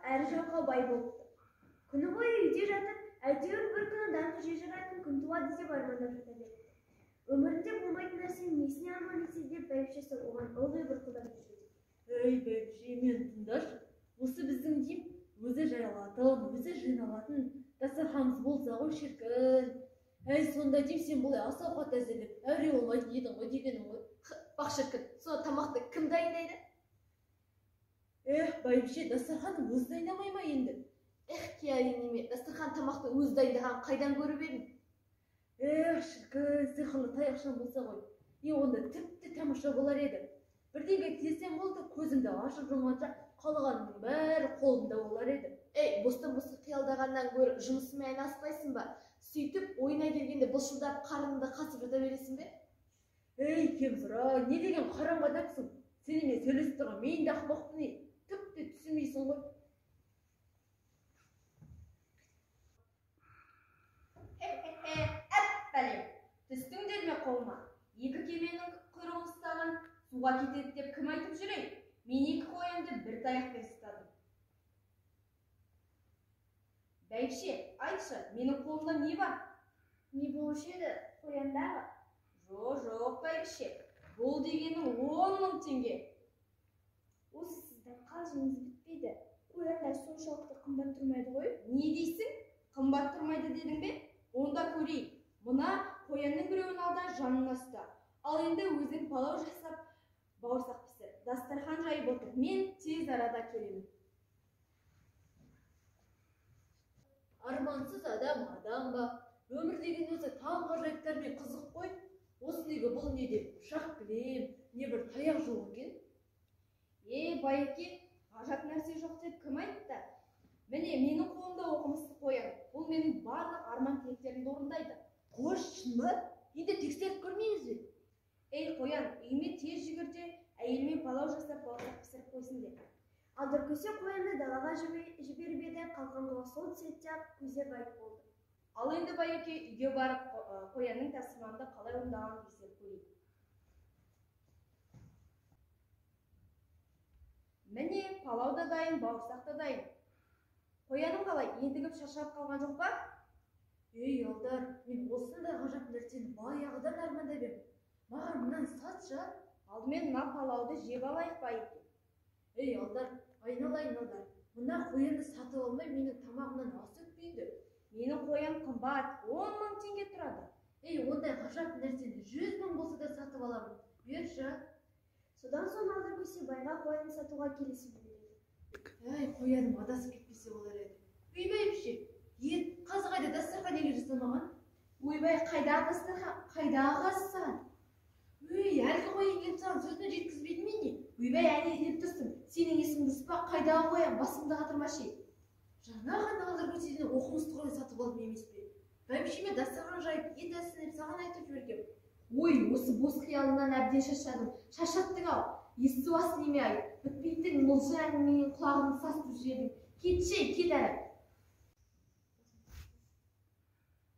әрі жалқау бай болыпты. Күні бойы үйде жатып, әйтеуір бір күні даңқы жер жаратын күн туады деп армандап жата беріпті. Өмірінде болмайтын нәрсені несіне арман етсе деп бәйбішесі оған ылғи бұрқылдап жүреді. Ей, бәйбіше, мені тыңдашы. Осы біздің дейм өзі жайылатын, өзі жиналатын дастарханымыз болса ғой шіркін. Әй, сонда дейм сен бұлай ас ауқат әзірлеп әуре болмайтын едің ғой дегенім ғой. Бақ шіркін, сонда тамақты кім дайындайды? Эх, бәйбіше, дастарханды өзі дайындамай ма енді? Эх, қияли неме, дастархан тамақты өзі дайындаған қайдан көріп едің? Эх, шіркін, сиқырлы таяқшам болса ғой. Е, онда тіпті тамаша болар еді. Бірдеңе тілесем болды, көзімді ашып жұмғанша қалағанымның бәрі қолымда болар еді. Ей, бостан-босқа қиялдағаннан гөрі жұмысымен айналыспайсың ба? Сөйтіп, ойына келгенде былшылдап қарныңды қасып жата бересің бе? Ей, кемсыра, не деген қараңғы адамсың? Сенімен сөйлесіп тұрған мен де ақымақпын, ей. Тіпті түсінбейсің ғой. Хе-хе-хе, әп бәлем. Түстіңдер ме қолыма? Екі кеменің құйрығын ұстаған суға кетеді деп кім айтып жүр ей? Мен екі қоянды бір таяқпен ұстадым. Бәйбіше, айтшы, менің қолымда не бар? Не болушы еді, қояндағы? Жоқ, бәйбіше, бұл дегенің 10 000 теңге. Осы сіздің қалжыңыз бітпейді. Қояндар соншалықты қымбат тұрмайды ғой. Не дейсің? Қымбат тұрмайды дедің бе? Онда көрейік. Мына қоянның біреуін ал да жанына ұста. Ал енді өзің палау жасап, бауырсақ пісір. Дастархан жайып отыр. Мен тез арада келемін. Армансыз адам адам ба? Өмір деген өзі таңғажайыптармен қызық қой. Осындегі бұл не деп ұшақ кілем, не бір таяқ жоқ екен? Е, байеке, ғажап нәрсе жоқ деп кім айтты? Міне, менің қолымда оқымысты қоян. Бұл менің барлық арман тілектерімді орындайды. Қош, шын ба? Енді тексеріп көрмейміз бе? Ей, қоян, үйіме тез жүгір де, әйеліме палау жасап бауырсақ пісіріп қойсын деп. Алдаркөсе қоянды далаға жіберіп еді, қалқанға сол сәтте-ақ көзі ғайып болды. Ал енді байеке үйге барып қоянның тапсырмамды қалай орындағанын тексеріп көрейік. Міне, палау да дайын, бауырсақ та дайын. Қояным қалай, ентігіп шаршап қалған жоқ па? Ей, Алдар, мен осындай ғажап нәрсені баяғыдан армандап едім. Маған мынаны сатшы. Алдымен мына палауды жеп алайық, байеке. Ей, Алдар, айналайын Алдар, мына қоянды сатып алмай менің тамағымнан ас өтпейді. Менің қоям қымбат, 10 000 теңге тұрады. Ей, ондай ғажап нәрсені 100 000 болса да сатып аламын. Берші. Содан соң Алдаркөсе байға қоянды сатуға келісім береді. Әй, қояным адасып кетпесе болар еді. Үй бәйбіше, ет, қазы қайда, дастархан неге жасалмаған? Ойбай, қайдағы дастархан, қайдағы қазы? Өй, әлгі қоян келіп саған сөзін жеткізбейді ме не? Ойбай, әне деп тұрсың. Сенің есің дұрыс па? Қайдағы қоян, басымды қатырмашы. Жаңа ғана Алдаркөседен оқымысты қоян сатып алдым емес пе? Бәйбішеме дастархан жайып, ет әзсін деп саған айтып жібергем. Ой, осы бос қиялыңнан әбден шаршадым. Шаршаттың-ау. Есі неме-ай, бітпейтін мылжа әңгіменің құлағымды сасытып жібердің. Кетші, кет әрі.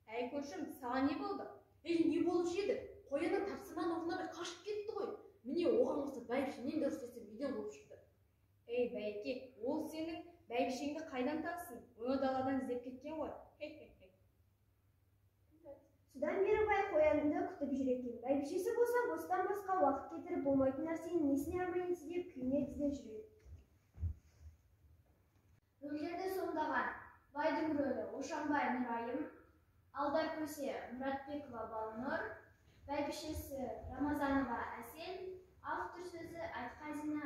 Әй, көршім, саған не болды? Ей, не болушы еді? Қоянның тапсырманы орындамай қашып кетті ғой. Міне, оған қоса бәйбішемнен де ұрыс естіп үйден қуып шықты. Ей, байеке, ол сенің бәйбішеңді қайдан тапсын? Оны даладан іздеп кеткен ғой. Хе-хе-хе. Содан бері бай қоянды күтіп жүр екен. Бәйбішесі болса, бостан босқа уақыт кетіріп болмайтын нәрсені несіне арман етсе деп күйінеді де жүреді. Рөлдерді сомдаған байдың рөлі Ошанбай Нұрайым, Алдаркөсе Мұратбекова Балнұр, бәйбішесі Рамазанова Әсел, автор сөзі Айтқазина.